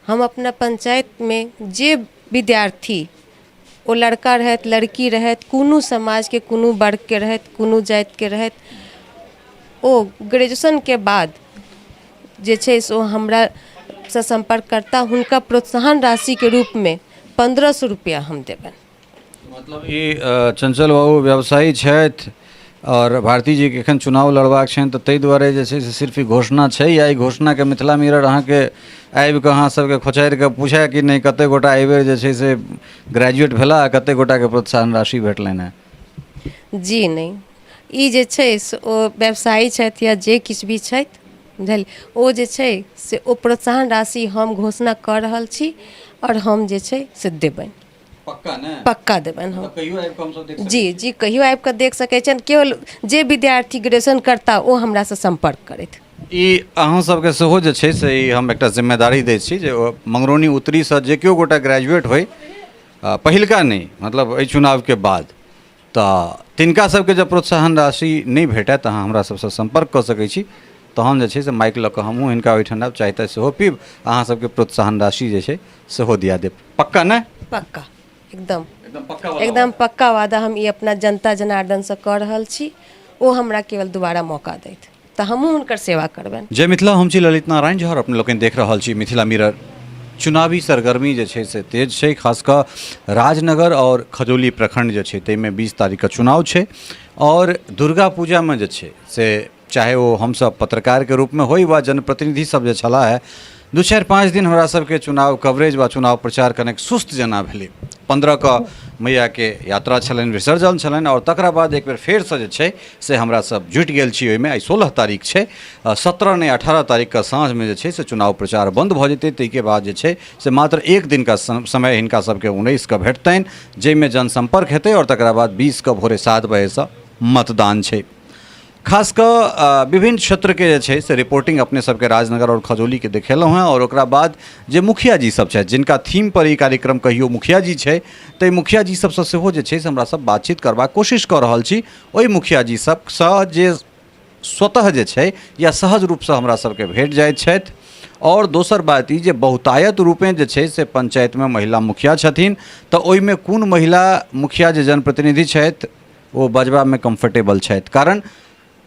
हम अपना पञ्चायतमे जे विद्यार्थी, ओ लड़का रहथि, लड़की रहथि, कोनो समाजके, कोनो वर्गके रहथि, कोनो जातिके रहथि, ओ ग्रेजुएशनके बाद जे छै से ओ हमरासँ सम्पर्क करता, हुनका प्रोत्साहन राशिके रूपमे 1500 रुपैआ हम देबनि। मतलब ई चंचल बाबू व्यवसायी छथि आओर भारती जीके एखन चुनाव लड़बाक छनि, तऽ ताहि दुआरे जे छै से सिर्फ ई घोषणा छै, या ई घोषणाके मिथिला मिरर अहाँके आबि कऽ अहाँ सबके खोचारि कऽ पूछए कि नहि कतेक गोटा एहिबेर जे छै से ग्रेजुएट भेला आ कतेक गोटाके प्रोत्साहन राशि भेटलनि हेँ? जी नहि, ई जे छै से ओ व्यवसायी छथि या जे किछु भी छथि, बुझलियै, ओ जे छै से ओ प्रोत्साहन राशि हम घोषणा कऽ रहल छी आओर हम जे छै से देबनि। पक्का ने? पक्का देबनि हम। मतलब कहियो आबि कऽ हमसब देख सकै जी छी? जी, कहियो आबि कऽ देख सकै छनि। केवल जे विद्यार्थी ग्रेजुएशन करता ओ हमरासँ सम्पर्क करथि। ई अहाँ सबके सेहो जे छै से ई हम एकटा जिम्मेदारी दै छी जे ओ मंगरौनी उत्तरीसँ जे केओ गोटा ग्रेजुएट होइ, पहिलका नहि, मतलब एहि चुनावके बाद, तऽ तिनका सबके जँ प्रोत्साहन राशि नहि भेटय तऽ अहाँ हमरा सबसँ सम्पर्क कऽ सकै छी। तहन जे छै से माइक लऽ कऽ हमहूँ हिनका ओहिठाम आयब, चाय ताय सेहो पीब, अहाँ सबके प्रोत्साहन राशि जे छै सेहो दिया देब। पक्का ने? पक्का, एकदम। एकदम पक्का वाला एकदम वादा। पक्का वादा हम ई अपना जनता जनार्दनसँ कऽ रहल छी। ओ हमरा केवल दोबारा मौका दैथ तऽ हमहूँ हुनकर सेवा करबनि। जय मिथिला, हम छी ललित नारायण झा और अपने लोकनि देख रहल छी मिथिला मिरर। चुनावी सरगर्मी जे छै से तेज छै, खास कऽ राजनगर और खजौली प्रखंड जे छै ताहिमे 20 तारीखके चुनाव छै और दुर्गा पूजामे जे छै से चाहे ओ हमसब पत्रकारके रूपमे होइ वा जनप्रतिनिधि सब जे छलाह हे, 2 4 5 दिन हमरा सबके चुनाव कवरेज वा चुनाव प्रचार कनेक सुस्त जेना भेलै। 15 के मैयाके यात्रा छलनि, विसर्जन छलनि आओर तकरा बाद एक बेर फेरसँ जे छै से हमरा सब जुटि गेल छी ओहिमे। आइ 16 तारीख छै, 17 नहि 18 तारीखके साँझमे जे छै से चुनाव प्रचार बन्द भऽ जेतै। ताहिके बाद जे छै से मात्र एक दिनका समय हिनका सबके 19 के भेटतनि, जाहिमे जनसम्पर्क हेतै आओर तकरा बाद 20 के भोरे 7 बजेसँ मतदान छै। खास कऽ विभिन्न क्षेत्रके जे छै से रिपोर्टिंग अपने सबके राजनगर आओर खजौलीके देखेलहुँ हेँ आओर ओकरा बाद जे मुखिया जी सब छथि जिनका थीमपर ई कार्यक्रम कहियो मुखिया जी छै, ताहि मुखिया जी सबसँ सेहो जे छै से हमरा सब बातचीत करबाक कोशिश कऽ रहल छी। ओहि मुखिया जी सबसँ जे स्वतः जे छै या सहज रूपसँ हमरा सबके भेट जाइत छथि। आओर दोसर बात ई जे बहुतायत रूपेँ जे छै से पञ्चायतमे महिला मुखिया छथिन, तऽ ओहिमे कोन महिला मुखिया जे जनप्रतिनिधि छथि ओ बजबामे कम्फर्टेबल छथि, कारण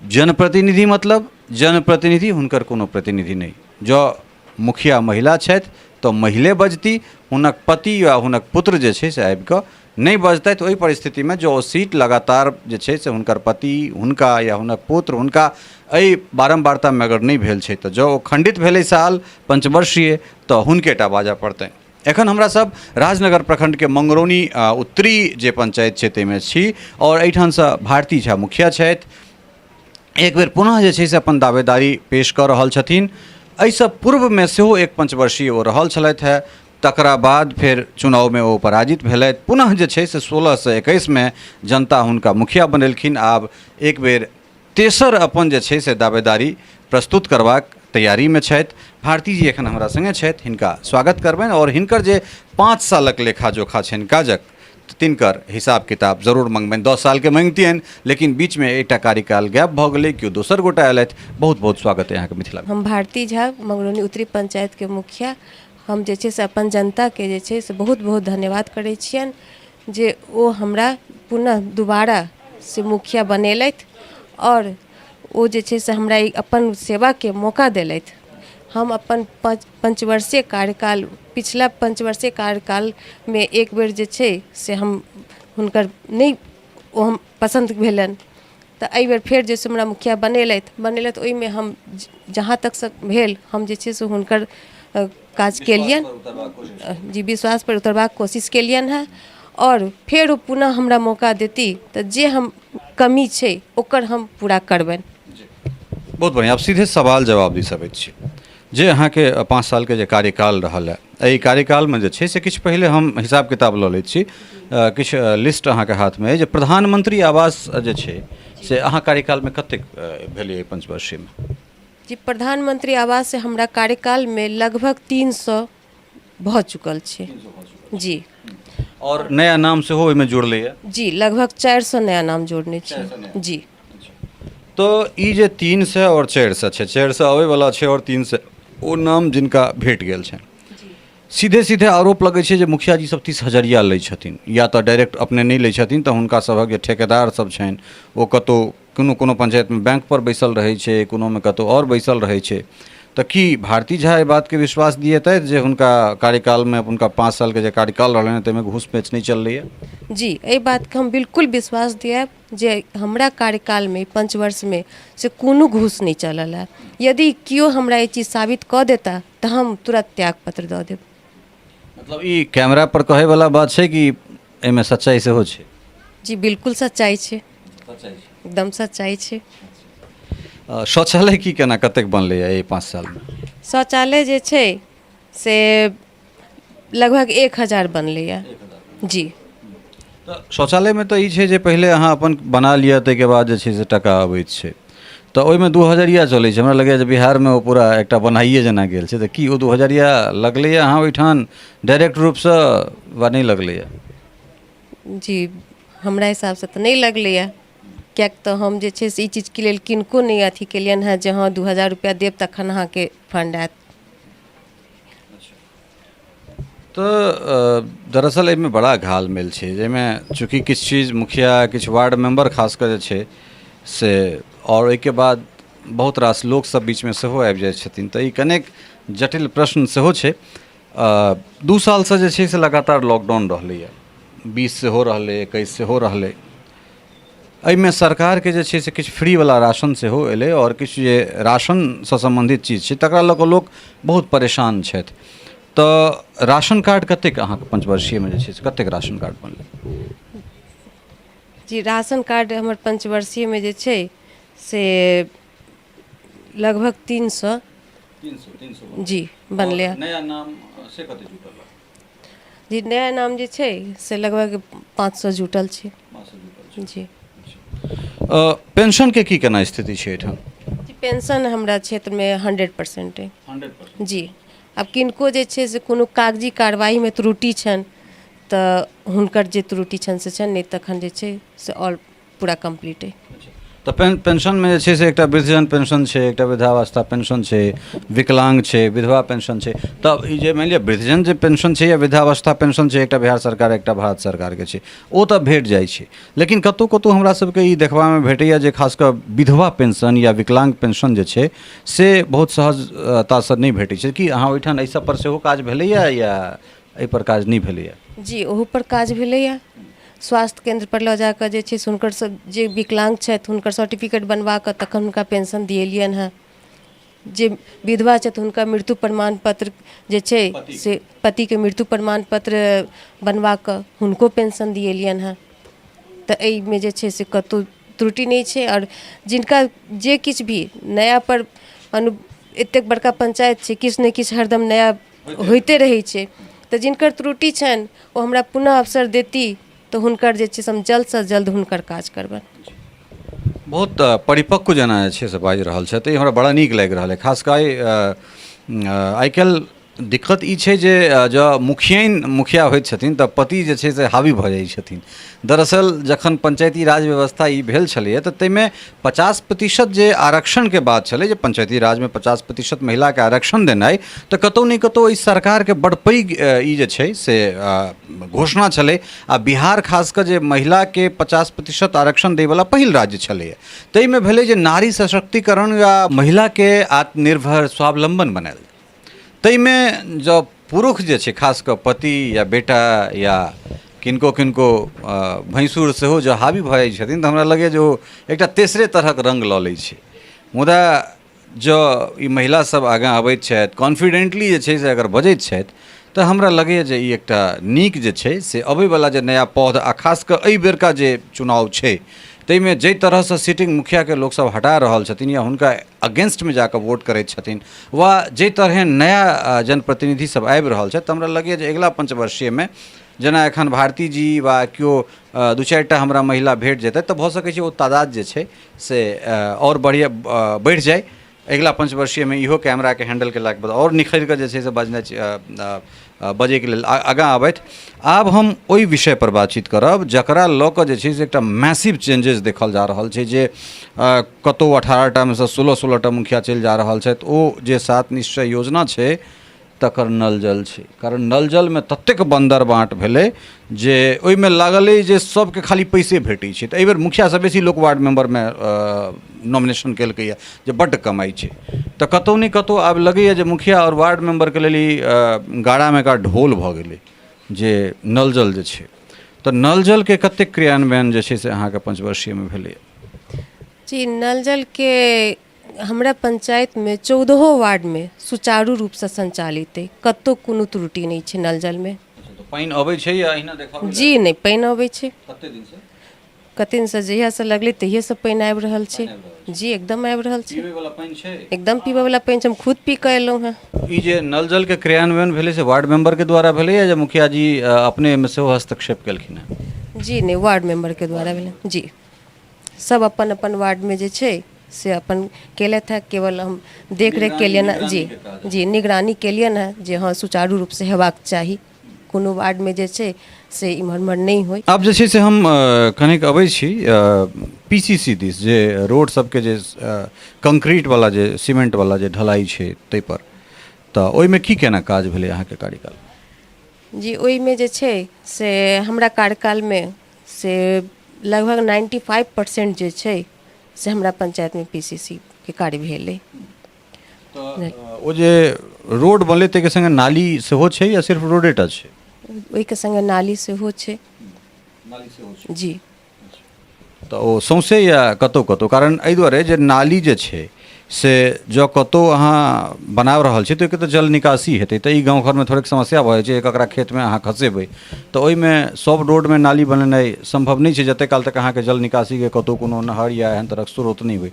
जनप्रतिनिधि मतलब जनप्रतिनिधि, हुनकर कोनो प्रतिनिधि नहि। जँ मुखिया महिला छथि तऽ महिले बजती, हुनक पति या हुनक पुत्र जे छै से आबिकऽ नहि बजतथि। ओहि परिस्थितिमे जँ ओ सीट लगातार जे छै से हुनकर पति हुनका या हुनक पुत्र हुनका एहि बारम्बारतामे अगर नहि भेल छै तऽ जँ ओ खण्डित भेलै साल पञ्चवर्षीय तऽ हुनके टा बाजऽ पड़तनि। एखन हमरा सब राजनगर प्रखंडके मंगरौनी उत्तरी जे पंचायत छै ताहिमे छी आओर एहिठामसँ भारती झा मुखिया छथि। एक बेर पुनः जे छै से अपन दावेदारी पेश कऽ रहल छथिन। एहिसँ पूर्वमे सेहो एक पंचवर्षीय ओ रहल छलथि हेँ, तकरा बाद फेर चुनावमे ओ पराजित भेलथि। पुनः जे छै से 16सँ 21मे जनता हुनका मुखिया बनेलखिन। आब एक बेर तेसर अपन जे छै से दावेदारी प्रस्तुत करबाक तैयारीमे छथि। भारती जी एखन हमरा सङ्गे छथि, हिनका स्वागत करबनि आओर हिनकर जे 5 सालक लेखा जोखा छनि काजक तिनकर हिसाब किताब जरूर मङ्गबनि। 10 सालके मङ्गितियनि, लेकिन बीचमे एकटा कार्यकाल गैप भऽ गेलै, केओ दोसर गोटा अयलथि। बहुत बहुत स्वागत है अहाँके मिथिला। हम भारती झा, मंगरौनी उत्तरी पंचायतके मुखिया। हम जे छै से अपन जनताके जे छै से बहुत बहुत धन्यवाद करै छियनि जे ओ हमरा पुनः दोबारा से मुखिया बनेलथि आओर ओ जे छै से हमरा ई अपन सेवाके मौका देलथि। हम अपन पंचवर्षीय कार्यकाल, पिछला पंचवर्षीय कार्यकालमे एक बेर जे छै से हम हुनकर नहि ओ हम पसन्द भेलनि, तऽ एहिबेर फेर जे छै हमरा मुखिया बनेलथि बनेलथि ओहिमे हम जहाँ तक भेल हम जे छै से हुनकर काज केलियनि जी, विश्वासपर उतरबाक कोशिश केलियनि हेँ। आओर फेर ओ पुनः हमरा मौका देती तऽ जे हम कमी छै ओकर हम पूरा करबनि। बहुत बढ़िआँ। आब सीधे सवाल जवाब दिस अबैत छी। जे अहाँके 5 सालके जे कार्यकाल रहल है, एहि कार्यकालमे जे छै से किछु पहिले हम हिसाब किताब लऽ लैत छी, किछु लिस्ट अहाँके हाथमे अइ जे प्रधानमंत्री आवास जे छै से अहाँ कार्यकालमे कतेक भेलै एहि पंचवर्षीयमे? जी, प्रधानमंत्री आवास से हमरा कार्यकालमे लगभग 300 भऽ चुकल छै जी। आओर नया नाम सेहो ओहिमे जुड़लैए? जी, लगभग 400 नया नाम जोड़ने छी जी। तऽ ई जे 300 आओर 400 छै, 400 अबैवला छै आओर 300 ओ नाम जिनका भेट गेल छनि, सीधे सीधे आरोप लगै छै जे मुखिया जी सब 30 हजरिया लै छथिन, या तऽ डायरेक्ट अपने नहि लै छथिन तऽ हुनका सभक जे ठेकेदार सब छनि ओ कतहु कोनो कोनो पंचायतमे बैंकपर बैसल रहै छै, कोनोमे कतहु आओर बैसल रहै छै। तऽ की भारती झा एहि बातके विश्वास दिएतथि जे हुनका कार्यकालमे, हुनका 5 सालके जे कार्यकाल रहलनि ताहिमे घूस पेच नहि चललैए? जी, एहि बातके हम बिल्कुल विश्वास दियायब जे हमरा कार्यकालमे पंचवर्षमे से कोनो घूस नहि चलल हँ। यदि केओ हमरा ई चीज साबित कऽ देता तऽ हम तुरन्त त्यागपत्र दऽ देब। मतलब ई कैमरा पर कहैवला बात छै कि एहिमे सच्चाइ सेहो छै? जी, बिल्कुल सच्चाइ छै, एकदम सच्चाइ छै। शौचालय की केना कतेक बनलैए एहि 5 सालमे? शौचालय जे छै से लगभग 1000 बनलैए जी। तऽ शौचालयमे तऽ ई छै जे पहिले अहाँ अपन बना लिअ, ताहिके बाद जे छै से टाका अबैत छै, तऽ ओहिमे 2 हजरिया चलै छै। हमरा लगैए जे बिहारमे ओ पूरा एकटा बनाइए जेना गेल छै। तऽ की ओ 2 हजरिया लगलैए अहाँ ओहिठाम डायरेक्ट रूपसँ वा नहि लगलैए? जी, हमरा हिसाबसँ तऽ नहि लगलैए, किएक तऽ हम जे छै से ई चीजके लेल किनको नहि अथी केलियनि हेँ जे हँ, 2000 रुपैआ देब तखन अहाँके फण्ड आयत। तऽ दरअसल एहिमे बड़ा घालमेल छै, जाहिमे चूँकि किछु चीज मुखिया, किछु वार्ड मेम्बर खास कऽ जे छै से, आओर ओहिके बाद बहुत रास लोकसभ बीचमे सेहो आबि जाइ छथिन, तऽ ई कनेक जटिल प्रश्न सेहो छै। 2 सालसँ जे छै से लगातार लॉकडाउन रहलैए, 20 सेहो रहलै, 21 सेहो रहलै। एहिमे सरकारके जे छै से किछु फ्रीवला राशन सेहो एलै, आओर किछु जे राशनसँ सम्बन्धित चीज छै तकरा लऽ कऽ लोक बहुत परेशान छथि। तऽ राशन कार्ड कतेक अहाँके पंचवर्षीयमे जे छै से कतेक राशन कार्ड बनलै? जी, राशन कार्ड हमर पंचवर्षीयमे जे छै से लगभग 300। 300 जी बनलै। नया नाम से कते जुटल? जी, नया नाम जे छै से लगभग 500 जुटल छै। जी। पेंशनके की केना स्थिति छै एहिठाम? जी, पेंशन हमरा क्षेत्रमे 100% अइ। 100%? जी, आब किनको जे छै से कोनो कागजी कार्रवाहीमे त्रुटि छनि तऽ हुनकर जे त्रुटि छनि से छनि, नहि तखन जे छै से ऑल पूरा कम्प्लीट अइ। तऽ पेंशनमे जे छै से एकटा वृद्धजन पेंशन छै, एकटा वृद्धावस्था पेंशन छै, विकलांग छै, विधवा पेंशन छै। तऽ ई जे मानि लिअ वृद्धजन जे पेंशन छै या वृद्धावस्था पेंशन छै, एकटा बिहार सरकार, एकटा भारत सरकारके छै, ओ तऽ भेट जाइ छै। लेकिन कतहु कतहु हमरा सबके ई देखबामे भेटैए जे खास कऽ विधवा पेंशन या विकलांग पेंशन जे छै से बहुत सहजतासँ नहि भेटै छै। की अहाँ ओहिठाम एहि सबपर सेहो काज भेलैए या एहिपर काज नहि भेलैए? जी, ओहूपर काज भेलैए। स्वास्थ्य केन्द्रपर लऽ जा कऽ जे छै से हुनकर सब जे विकलाङ्ग छथि हुनकर सर्टिफिकेट बनवा कऽ तखन हुनका पेंशन दिएलियनि हेँ। जे विधवा छथि हुनका मृत्यु प्रमाण पत्र जे छै से पतिके मृत्यु प्रमाण पत्र बनवा कऽ हुनको पेंशन दिएलियनि हेँ। तऽ एहिमे जे छै से कतहु त्रुटि नहि छै। आओर जिनका जे किछु भी नयापर अनु एतेक बड़का पञ्चायत छै, किछु ने किछु हरदम नया होइते रहै छै, तऽ जिनकर त्रुटि छनि ओ हमरा पुनः अवसर देती तऽ हुनकर जे छै से हम जल्दसँ जल्द हुनकर काज करबनि। बहुत परिपक्व जेना जे छै से बाजि रहल छथि, ई हमरा बड़ा नीक लागि रहल अइ। खास कऽ आइ काल्हि दिक्कत ई छै जे जँ मुखियाइन मुखिया होइत छथिन तऽ पति जे छै से हावी भऽ जाइ छथिन। दरअसल जखन पंचायती राज व्यवस्था ई भेल छलैए तऽ ताहिमे 50% जे आरक्षणके बात छलै, जे पंचायती राजमे 50% महिलाके आरक्षण देनाइ, तऽ कतहु ने कतहु एहि सरकारके बड़ पैघ ई जे छै से घोषणा छलै, आ बिहार खास कऽ जे महिलाके 50% आरक्षण दैवला पहिल राज्य छलैए, ताहिमे भेलै जे नारी सशक्तिकरण या महिलाके आत्मनिर्भर स्वावलम्बन बनायल। ताहिमे जँ पुरुष जे छै, खास कऽ पति या बेटा या किनको किनको भैँसुर सेहो जँ हावी भऽ जाइ छथिन तऽ हमरा लगैए जे ओ एकटा तेसरे तरहक रङ्ग लऽ लै छै। मुदा जँ ई महिलासभ आगाँ अबैत छथि, कॉन्फिडेंटली जे छै से अगर बजैत छथि, तऽ हमरा लगैए जे ई एकटा नीक जे छै से अबैवला जे नया पौध, आ खास कऽ एहि बेरका जे चुनाव छै ताहिमे जाहि तरहसँ सिटिंग मुखियाके लोकसभ हटा रहल छथिन या हुनका अगेंस्टमे जाकऽ वोट करैत छथिन, वा जाहि तरहे नया जनप्रतिनिधि सब आबि रहल छथि, तऽ हमरा लगैए जे अगिला पंचवर्षीयमे जेना एखन भारती जी वा केओ दू चारिटा हमरा महिला भेट जेतै तऽ भऽ सकै छै ओ तादाद जे छै से आओर बढ़िआँ बढ़ि जाय। अगिला पंचवर्षीयमे इहो कैमराके हैंडल केलाके बाद आओर निखरि कऽ जे छै से बजनाइ बजैके लेल आगाँ आबथि। आब हम ओहि विषयपर बातचीत करब जकरा लऽ कऽ जे छै से एकटा मैसिव चेंजेस देखल जा रहल छै, जे कतहु 18 टामे सँ 16 16 टा मुखिया चलि जा रहल छथि। ओ जे सात निश्चय योजना छै, तकर नल जल छै। कारण नल जलमे ततेक बन्दर बाँट भेलै जे ओहिमे लागलै जे सबके खाली पैसे भेटै छै। तऽ एहिबेर मुखियासँ बेसी लोक वार्ड मेम्बरमे नॉमिनेशन केलकैए जे बड्ड कमाइ छै। तऽ कतहु ने कतहु आब लगैए जे मुखिया आओर वार्ड मेम्बरके लेल ई गाड़ामे का ढोल भऽ गेलै जे नल जल जे छै। तऽ नल जलके कतेक क्रियान्वयन जे छै से अहाँके पञ्चवर्षीयमे भेलैए? जी, नल जलके हमरा पञ्चायतमे 14 वार्डमे सुचारू रूपसँ सञ्चालित अइ, कतहु कोनो त्रुटि नहि छै नल जलमे। तऽ पानि अबै छै या अहिना देखाबै? जी नहि, पानि अबै छै। कते दिनसँ? कते दिनसँ, जहियासँ लगलै तहिएसँ पानि आबि रहल छै। जी, एकदम आबि रहल छै। पीबैवला पानि छै? एकदम पीबैवला पानि छै, हम खुद पी कऽ एलहुँ हेँ। ई जे नल जलके क्रियान्वयन भेलै से वार्ड मेम्बरके द्वारा भेलै या जे मुखिया जी अपने एहिमे सेहो हस्तक्षेप केलखिन हेँ? जी नहि, वार्ड मेम्बरके द्वारा भेलै। जी, सब अपन अपन वार्डमे जे छै से अपन केलथि हेँ। केवल हम देखरेख केलियनि हेँ। जी जी, निगरानी केलियनि हेँ जे हँ, सुचारू रूपसँ हेबाक चाही, कोनो वार्डमे जे छै से इम्हर उम्हर नहि होइ। आब जे छै से हम कनिक अबै छी पी सी सी दिस, जे रोड सबके जे कंक्रीटवला जे सीमेंटवला जे ढलाइ छै ताहिपर, तऽ ओहिमे की केना काज भेलै अहाँके कार्यकाल? जी, ओहिमे जे छै से हमरा कार्यकालमे से लगभग 95% जे छै से हमरा पञ्चायतमे पी सी सी के कार्य भेलै। तऽ ओ जे रोड बनलै ताहिके सङ्गे नाली सेहो छै या सिर्फ रोडेटा छै? ओहिके सङ्गे नाली सेहो छै। नाली सेहो छै? जी। तऽ ओ सौँसे या कतहु कतहु? कारण एहि दुआरे जे नाली जे छै से जँ कतहु अहाँ बना रहल छी तऽ ओहिके तऽ जल निकासी हेतै। तऽ ई गाँव घरमे थोड़ेक समस्या भऽ जाइ छै, ककरा खेतमे अहाँ खसेबै तऽ ओहिमे सब रोडमे नाली बनेनाइ सम्भव नहि छै जतेक काल तक अहाँके जल निकासीके कतहु कोनो नहर या एहन तरहक स्रोत नहि होइ।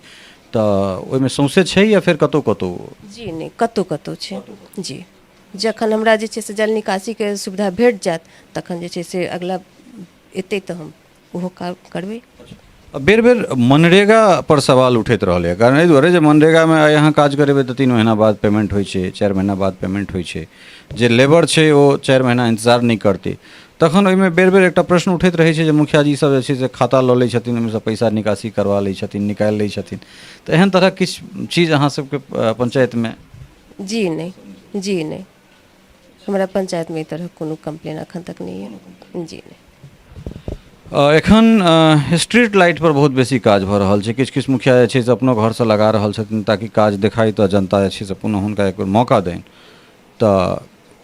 तऽ ओहिमे सौँसे छै या फेर कतहु कतहु? जी नहि, कतहु कतहु छै। जी, जखन हमरा जे छै से जल निकासीके सुविधा भेट जायत तखन जे छै से अगिला एतै तऽ हम ओहो काम करबै। बेर बेर मनरेगा पर सवाल उठैत रहलैए, कारण एहि दुआरे जे मनरेगामे आइ अहाँ काज करेबै तऽ 3 महीना बाद पेमेंट होइ छै, 4 महीना बाद पेमेंट होइ छै। जे लेबर छै ओ 4 महीना इन्तजार नहि करतै। तखन ओहिमे बेर बेर एकटा प्रश्न उठैत रहै छै जे मुखिया जी सब जे छै से खाता लऽ लै छथिन, ओहिमेसँ पैसा निकासी करबा लै छथिन, निकालि लै छथिन। तऽ एहन तरहक किछु चीज अहाँ सबके पञ्चायतमे? जी नहि, जी नहि, हमरा पञ्चायतमे एहि तरहक कोनो कम्प्लेन एखन तक नहि यऽ। जी नहि। एखन स्ट्रीट लाइट पर बहुत बेसी काज भऽ रहल छै। किछु किछु मुखिया जे छै से अपनो घरसँ लगा रहल छथिन ताकि काज देखाइ तऽ जनता जे छै से पुनः हुनका एक बेर मौका दैन। तऽ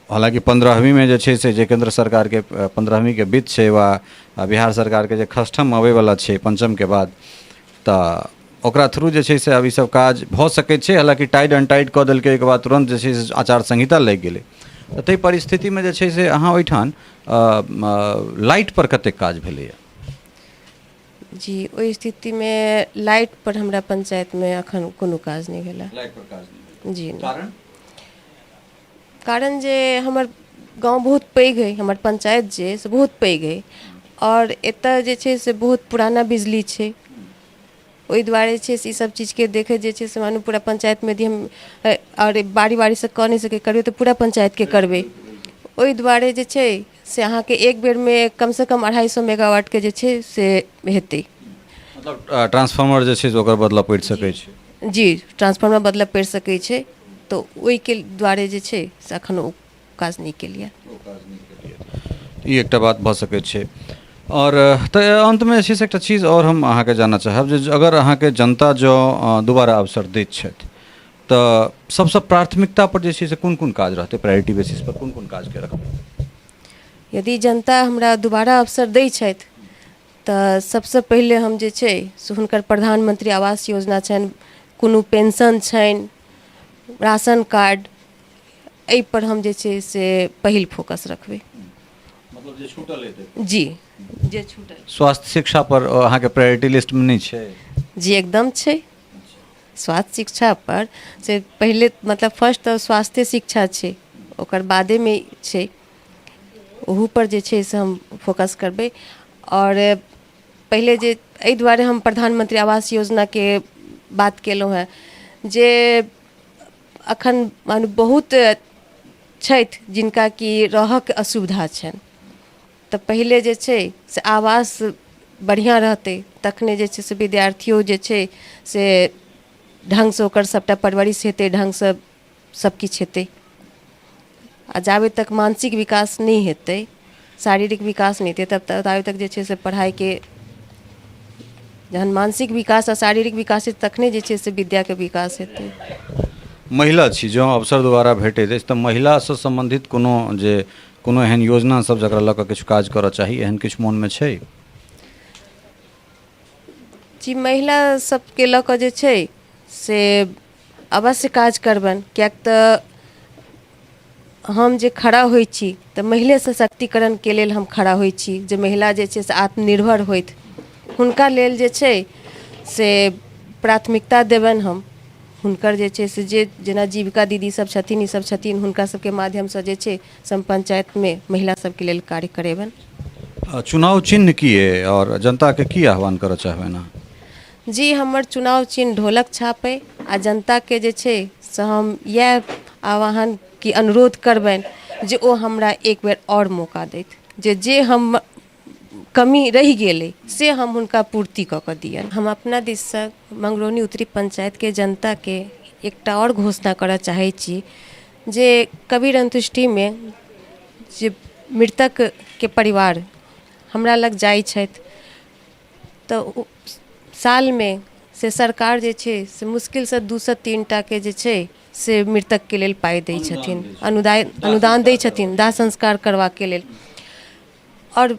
हालाँकि 15वींमे जे छै से जे केन्द्र सरकारके 15वींके वित्त छै वा बिहार सरकारके जे खष्ठम अबैवला छै पञ्चमके बाद, तऽ ओकरा थ्रू जे छै से आब ईसब काज भऽ सकै छै। हालाँकि टाइट अनटाइट कऽ देलकै, ओहिके बाद तुरन्त जे छै से आचार संहिता लागि गेलै। तऽ ताहि परिस्थितिमे जे छै से अहाँ ओहिठाम लाइटपर कतेक काज भेलैए? जी, ओहि स्थितिमे लाइटपर हमरा पञ्चायतमे एखन कोनो काज नहि भेलै। लाइटपर काज नहि भेलै? जी नहि। कारण? कारण जे हमर गाँव बहुत पैघ अइ, हमर पञ्चायत जे अइ से बहुत पैघ अइ आओर एतऽ जे छै से बहुत पुराना बिजली छै। ओहि दुआरे जे छै से ईसब चीजके देखैत जे छै से मानू पूरा पञ्चायतमे यदि हम आओर बारी बारीसँ कऽ नहि सकै करबै तऽ पूरा पञ्चायतके करबै। ओहि दुआरे जे छै से अहाँके एक बेरमे कमसँ कम 250 मेगावाटके जे छै से हेतै। मतलब ट्रांसफार्मर जे छै से ओकर बदलऽ पड़ि सकै छै? जी, ट्रांसफार्मर बदलऽ पड़ि सकै छै। तऽ ओहिके दुआरे जे छै से एखन ओ काज नहि केलियै। ई एकटा बात भऽ सकै छै। आओर तऽ अन्तमे जे छै से एकटा चीज आओर हम अहाँके जानऽ चाहब जे अगर अहाँके जनता जँ दोबारा अवसर दैत छथि तऽ सबसँ प्राथमिकता पर जे छै से कोन कोन काज रहतै? प्रायोरिटी बेसिस पर कोन कोन काजके रखबै? यदि जनता हमरा दोबारा अवसर दै छथि तऽ सबसँ पहिले हम जे छै से हुनकर प्रधानमन्त्री आवास योजना छनि, कोनो पेंशन छनि, राशन कार्ड, एहिपर हम जे छै से पहिल फोकस रखबै। मतलब जे छूटल हेतै? जी, जे छूटल। स्वास्थ्य शिक्षा पर अहाँके प्रायोरिटी लिस्टमे नहि छै? जी, एकदम छै। स्वास्थ्य शिक्षा पर से पहिले, मतलब फर्स्ट तऽ स्वास्थ्य शिक्षा छै, ओकर बादेमे छै। ओहूपर जे छै से हम फोकस करबै। आओर पहिले जे एहि दुआरे हम प्रधानमन्त्री आवास योजनाके बात केलहुँ हेँ जे एखन मानू बहुत छथि जिनका कि रहऽके असुविधा छनि, तऽ पहिले जे छै से आवास बढ़िआँ रहतै तखने जे छै से विद्यार्थियो जे छै से ढङ्गसँ ओकर सभटा परवरिश हेतै, ढङ्गसँ सभकिछु हेतै। आ जाबे तक मानसिक विकास नहि हेतै, शारीरिक विकास नहि हेतै, तब तक ताबे तक जे छै से पढ़ाइके, जहन मानसिक विकास आ शारीरिक विकास हेतै तखने जे छै से विद्याके विकास हेतै। महिला छी, जँ अवसर दोबारा भेटैत अछि तऽ महिलासँ सम्बन्धित कोनो जे कोनो एहन योजना सब जकरा लऽ कऽ किछु काज करऽ चाही, एहन किछु मोनमे छै? जी, महिला सबके लऽ कऽ जे छै से अवश्य काज करबनि, किएक तऽ हम जे खड़ा होइ छी तऽ महिले सशक्तिकरणके लेल हम खड़ा होइ छी, जे महिला जे छै से आत्मनिर्भर होथि, हुनका लेल जे छै से प्राथमिकता देबनि हम। हुनकर जे छै से जे जेना जीविका दीदी सब छथिन, ई सब छथिन, हुनका सबके माध्यमसँ जे छै से हम पञ्चायतमे महिला सबके लेल कार्य करेबनि। चुनाव चिन्ह की अइ आओर जनताके की आह्वान करऽ चाहबनि अहाँ? जी, हमर चुनाव चिन्ह ढोलक छाप अइ आ जनताके जे छै से हम इएह आह्वान कि अनुरोध करबनि जे ओ हमरा एक बेर आओर मौका दैथ, जे जे हम कमी रहि गेल अइ से हम हुनका पूर्ति कऽ कऽ दिअनि। हम अपना दिससँ मंगरौनी उत्तरी पञ्चायतके जनताके एकटा आओर घोषणा करऽ चाहै छी जे कबीर अंत्येष्टिमे जे मृतकके परिवार हमरा लग जाइ छथि तऽ ओ सालमे से सरकार जे छै से मुश्किलसँ 2सँ 3 टाके जे छै से मृतकके लेल पाइ दै छथिन, अनुदान अनुदान दै छथिन दाह संस्कार करबाके लेल। आओर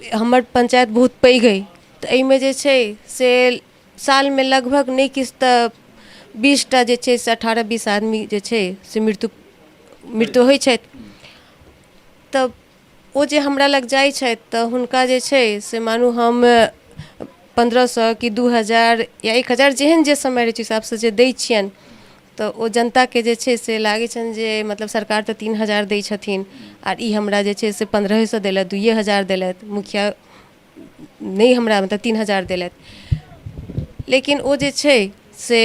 हमर पञ्चायत बहुत पैघ अइ, तऽ एहिमे जे छै से सालमे लगभग नहि किछु तऽ 20 टा जे छै से 18-20 आदमी जे छै से मृत्यु मृत्यु होइ छथि। तऽ ओ जे हमरा लग जाइ छथि तऽ हुनका जे छै से मानू हम 1500 कि 2000 या 1000, जेहन जे समय रहै छै हिसाबसँ जे दै छियनि, तऽ ओ जनताके जे छै से लागै छनि जे मतलब सरकार तऽ 3000 दै छथिन आर ई हमरा जे छै से 1500 देलथि, 2000 देलथि, मुखिया नहि हमरा मतलब 3000 देलथि। लेकिन ओ जे छै से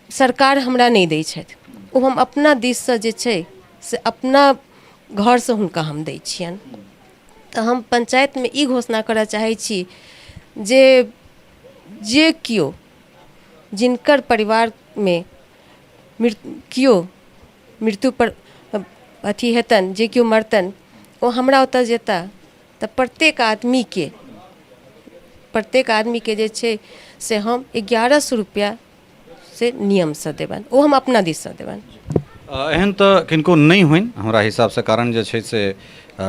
सरकार हमरा नहि दै छथि, ओ हम अपना दिससँ जे छै से अपना घरसँ हुनका हम दै छियनि। तऽ हम पञ्चायतमे ई घोषणा करऽ चाहै छी जे जे केओ जिनकर परिवारमे केओ मृत्युपर अथी हेतनि, जे केओ मरतनि, ओ हमरा ओतऽ जेता तऽ प्रत्येक आदमीके जे छै से हम 1100 रुपैआ से नियमसँ देबनि, ओ हम अपना दिससँ देबनि। एहन तऽ किनको नहि होइन हमरा हिसाबसँ, कारण जे छै से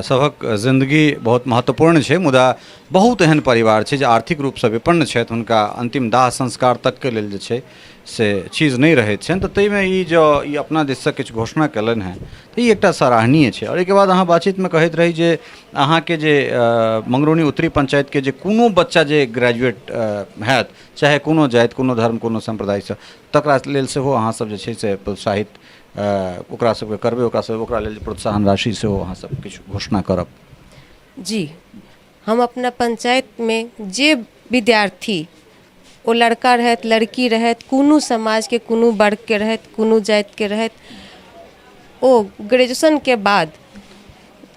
सभक जिन्दगी बहुत महत्वपूर्ण छै। मुदा बहुत एहन परिवार छै जे आर्थिक रूपसँ विपन्न छथि, हुनका अन्तिम दाह संस्कार तकके लेल जे छै से चीज नहि रहैत छनि। तऽ ताहिमे ई जँ ई अपना दिससँ किछु घोषणा कयलनि हेँ तऽ ई एकटा सराहनीय छै। आओर एहिके बाद अहाँ बातचीतमे कहैत रही जे अहाँके जे मंगरौनी उत्तरी पञ्चायतके जे कोनो बच्चा जे ग्रेजुएट हैत, चाहे कोनो जाति, कोनो धर्म, कोनो सम्प्रदायसँ, तकरा लेल सेहो अहाँसभ जे छै से प्रोत्साहित ओकरा सबके करबै, ओकरा सब ओकरा लेल प्रोत्साहन राशि सेहो अहाँसभ किछु घोषणा करब। जी, हम अपना पञ्चायतमे जे विद्यार्थी, ओ लड़का रहथि, लड़की रहथि, कोनो समाजके, कोनो वर्गके रहथि, कोनो जातिके रहथि, ओ ग्रेजुएशनके बाद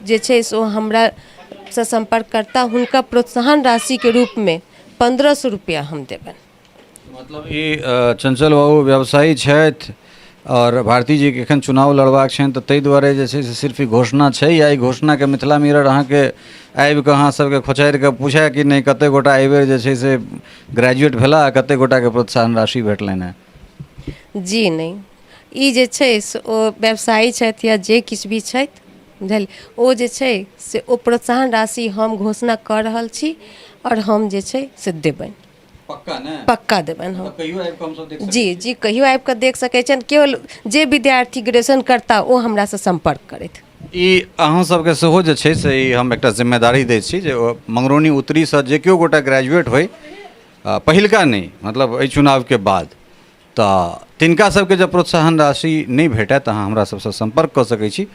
जे छै से ओ हमरासँ सम्पर्क करता, हुनका प्रोत्साहन राशिके रूपमे 1500 रुपैआ हम देबनि। मतलब ई चंचल बाबू व्यवसायी छथि आओर भारती जीके एखन चुनाव लड़बाक छनि, तऽ ताहि दुआरे जे छै से सिर्फ ई घोषणा छै, या ई घोषणाके मिथिला मिरर अहाँके आबि कऽ अहाँ सबके खोचारि कऽ पूछए कि नहि कतेक गोटा एहिबेर जे छै से ग्रेजुएट भेला आ कतेक गोटाके प्रोत्साहन राशि भेटलनि हेँ? जी नहि, ई जे छै से ओ व्यवसायी छथि या जे किछु भी छथि, बुझलियै, ओ जे छै से ओ प्रोत्साहन राशि हम घोषणा कऽ रहल छी आओर हम जे छै से देबनि। पक्का ने? पक्का देबनि हम। कहियो आबि कऽ हमसब देख? जी जी, कहियो आबि कऽ देख सकै छनि। केवल जे विद्यार्थी ग्रेजुएशन करता ओ हमरासँ सम्पर्क करथि। ई अहाँ सबके सेहो जे छै से ई हम एकटा जिम्मेदारी दै छी जे मंगरौनी उत्तरीसँ जे केओ गोटा ग्रेजुएट होइ, पहिलका नहि, मतलब एहि चुनावके बाद, तऽ तिनका सबके जँ प्रोत्साहन राशि नहि भेटय तऽ अहाँ हमरा सबसँ सम्पर्क कऽ सकै छी।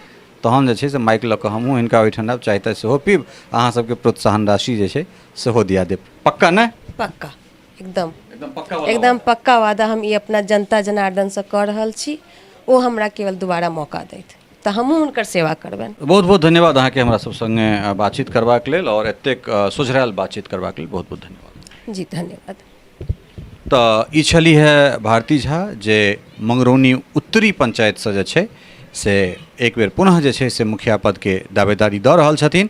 तहन जे छै से माइक लऽ कऽ हमहूँ हिनका ओहिठाम आयब, चाय ताय सेहो पीब, अहाँ सबके प्रोत्साहन राशि जे छै सेहो दिया देब। पक्का ने? पक्का, एकदम। एकदम पक्का। एकदम पक्का वादा हम ई अपना जनता जनार्दनसँ कऽ रहल छी। ओ हमरा केवल दोबारा मौका दैथ तऽ हमहूँ हुनकर सेवा करबनि। बहुत बहुत धन्यवाद अहाँके हमरा सब संगे बातचीत करबाक लेल आओर एतेक सोझरायल बातचीत करबाक लेल। बहुत बहुत धन्यवाद। जी, धन्यवाद। तऽ ई छली है भारती झा, जे मंगरौनी उत्तरी पञ्चायतसँ जे छै से एक बेर पुनः जे छै से मुखिया पदके दावेदारी दऽ रहल छथिन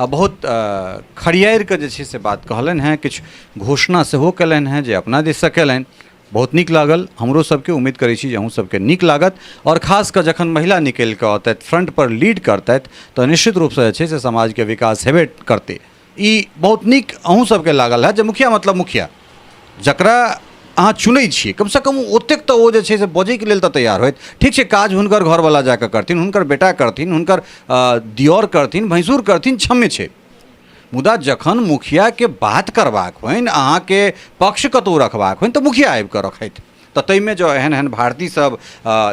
आ बहुत खरियारि कऽ जे छै से बात कहलनि हेँ, किछु घोषणा सेहो कयलनि हेँ जे अपना दिससँ कयलनि। बहुत नीक लागल हमरो सबके, उम्मीद करै छी जे अहूँ सबके नीक लागत। आओर खास कऽ जखन महिला निकलि कऽ औतथि, फ्रंट पर लीड करतथि, तऽ निश्चित रूपसँ जे छै से समाजके विकास हेबे करतै। ई बहुत नीक अहूँ सबके लागल हैत जे मुखिया मतलब मुखिया जकरा अहाँ चुनै छियै, कमसँ कम ओतेक तऽ ओ जे छै से बजैके लेल तऽ तैयार होथि। ठीक छै, काज हुनकर घरवला जा कऽ करथिन, हुनकर बेटा करथिन, हुनकर दिअर करथिन, भैंसुर करथिन, क्षम्य छै। मुदा जखन मुखियाके बात करबाक होइन, अहाँके पक्ष कतहु रखबाक होइन, तऽ मुखिया आबि कऽ रखथि। तऽ ताहिमे जँ एहन एहन भारती सब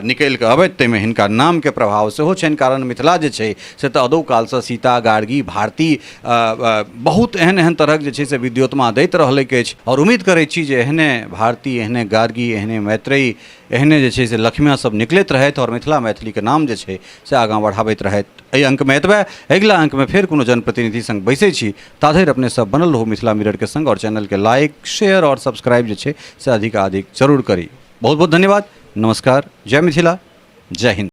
निकलि कऽ अबैत, ताहिमे हिनका नामके प्रभाव सेहो छनि, कारण मिथिला जे छै से तऽ अदौ कालसँ सीता, गार्गी, भारती बहुत एहन एहन तरहक जे छै से विद्योतमा दैत रहलैक अछि। आओर उम्मीद करै छी जे एहने भारती, एहने गार्गी, एहने मैत्रेयी, एहने जे छै से लक्ष्मिया सब निकलैत रहथि आओर मिथिला मैथिलीके नाम जे छै से आगाँ बढ़ाबैत रहथि। एहि अङ्कमे एतबे, अगिला अङ्कमे फेर कोनो जनप्रतिनिधि सङ्ग बैसै छी। ताधरि अपने सब बनल रहू मिथिला मिररके सङ्ग आओर चैनलके लाइक, शेयर आओर सब्सक्राइब जे छै से अधिक अधिक जरूर करी। बहुत बहुत धन्यवाद, नमस्कार, जय मिथिला, जय हिन्द।